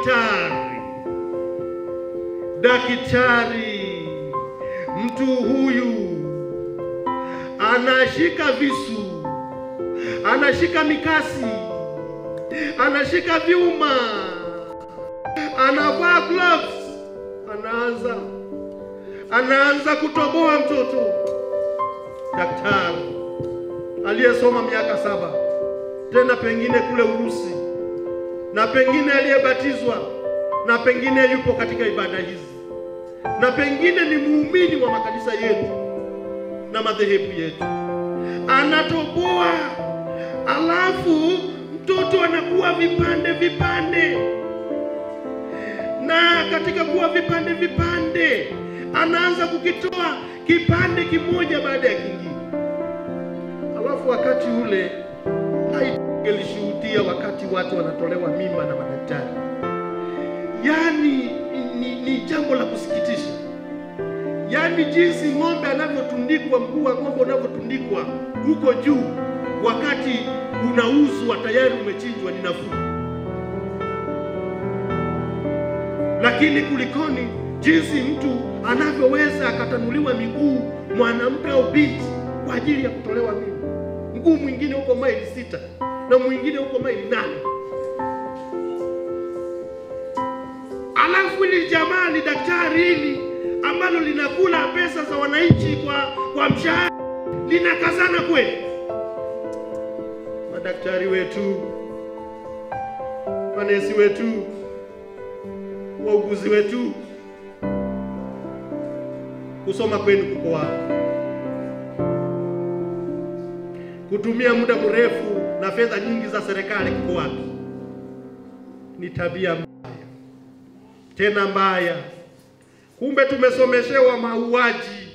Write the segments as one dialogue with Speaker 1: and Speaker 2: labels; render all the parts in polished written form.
Speaker 1: Daktari, daktari, mtu huyu anashika visu, anashika mikasi, anashika vyuma, anavaa gloves, anaanza kutoboa mtoto. Daktari aliyesoma miaka 7, tena pengine kule Urusi, na pengine aliyebatizwa, na pengine yupo katika ibada hizi, na pengine ni muumini wa makanisa yetu na madhehebu yetu, anatoboa, alafu mtoto anakuwa vipande vipande. Na katika kuwa vipande vipande, anaanza kukitoa kipande kimoja baada ya kingine. Alafu wakati ule haigelishuhudia wakati watu wanatolewa mimba na madaktari. Yaani ni jambo la kusikitisha. Yaani jinsi ng'ombe anavyotundikwa, mguu wa ng'ombe unavyotundikwa huko juu wakati unauzwa tayari umechinjwa, ni nafuu. Lakini kulikoni jinsi mtu anavyoweza akatanuliwa miguu, mwanamke au binti, kwa ajili ya kutolewa mimba. Mguu mwingine huko maili 6 na mwingine huko maili 8. Alafu ili jamaa ni daktari hili ambalo linakula pesa za wananchi kwa mshahara, linakazana kweli. Madaktari wetu, manesi wetu, wauguzi wetu, kusoma kwenu kuko wapi? Kutumia muda mrefu na fedha nyingi za serikali kuko wapi? Ni tabia mbaya, tena mbaya. Kumbe tumesomeshewa mauaji,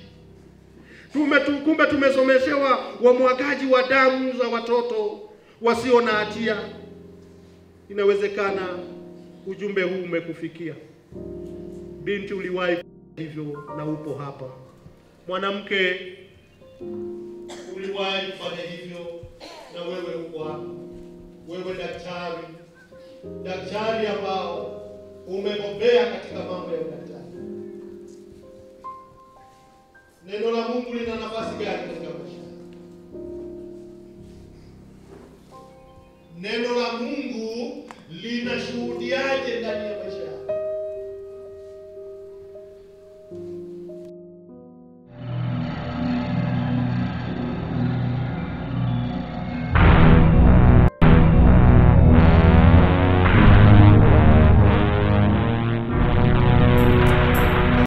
Speaker 1: kumbe tumesomeshewa wamwagaji wa damu za watoto wasio na hatia. Inawezekana ujumbe huu umekufikia. Binti, uliwahi hivyo na upo hapa. Mwanamke, uliwahi kufanya hivyo na wewe uko hapa. Wewe daktari, daktari ambao umebobea katika mambo ya udaktari, neno la Mungu lina nafasi gani katika maisha? Neno la Mungu linashuhudiaje ndani ya maisha yako?